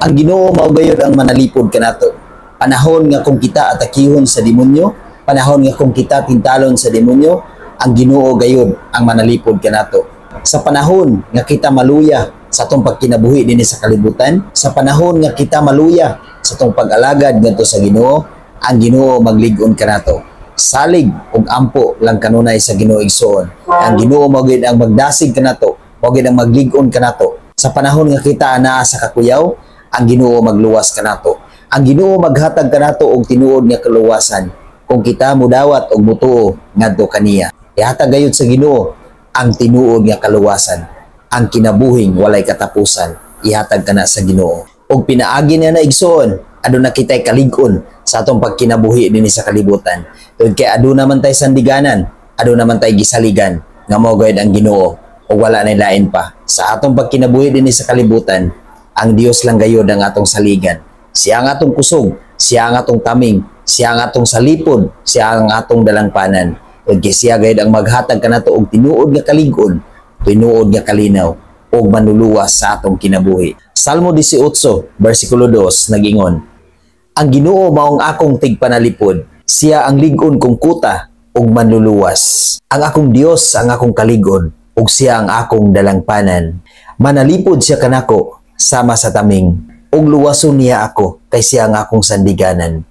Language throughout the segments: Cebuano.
Ang Ginoo mao gayud ang manalipod kanato. Panahon nga kung kita atakihon sa demonyo, panahon nga kung kita tintalon sa demonyo, ang Ginoo gayud ang manalipod kanato. Sa panahon nga kita maluya sa atong pagkinabuhi dinhi sa kalibutan, sa panahon nga kita maluya sa atong pag-alagad ngadto sa Ginoo, ang Ginoo maglig-on kanato. Salig ug ampo lang kanunay sa Ginoo, igsoon. Ang Ginoo mao gyud ang magdasig kanato, mao gyud ang maglig-on kanato. Sa panahon nga kita anaa sa kakuyaw, ang Ginoo magluwas kanato. Ang Ginoo maghatag kanato og tinuod nga kaluwasan kung kita mudawat og mutuo ngadto kaniya. Ihatag gayud sa Ginoo ang tinuod nga kaluwasan, ang kinabuhing walay katapusan, ihatag kana sa Ginoo. Og pinaagi niya na, igsoon, aduna kitay kalig-on sa atong pagkinabuhi dinhi sa kalibutan. Tungod kay aduna man tay sandiganan, aduna man tay gisaligan nga mao gayud ang Ginoo ug wala na lain pa. Sa atong pagkinabuhi dinhi sa kalibutan, ang Dios lang gayud ang atong saligan. Siya ang atong kusog, siya ang atong taming, siya ang atong salipod, siya ang atong dalangpanan. Ug kay siya gayud ang maghatag kanato og tinuod nga kalig-on, tinuod nga kalinaw ug manluluwas sa atong kinabuhi. Salmo 18 versikulo 2 nagingon, "Ang Ginoo maong akong tigpanalipod, siya ang lig-on kong kuta ug manluluwas. Ang akong Dios ang akong kalig-on ug siya ang akong dalangpanan. Manalipod siya kanako sama sa taming ug luwason niya ako kay siya ang akong sandiganan."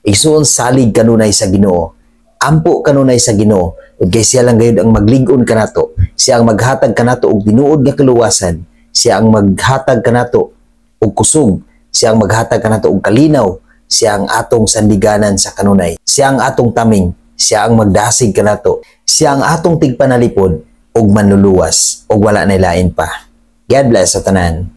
Igsuon, salig kanunay sa Ginoo. Ampo kanunay sa Ginoo ug kay siya lang gayud ang maglig-on kanato. Siya ang maghatag kanato og tinuod nga kaluwasan. Siya ang maghatag kanato og kusog. Siya ang maghatag kanato og kalinaw. Siya ang atong sandiganan sa kanunay. Siya ang atong taming. Siya ang magdasig kanato. Siya ang atong tigpanalipod ug manluluwas ug wala na lain pa. God bless sa tanan.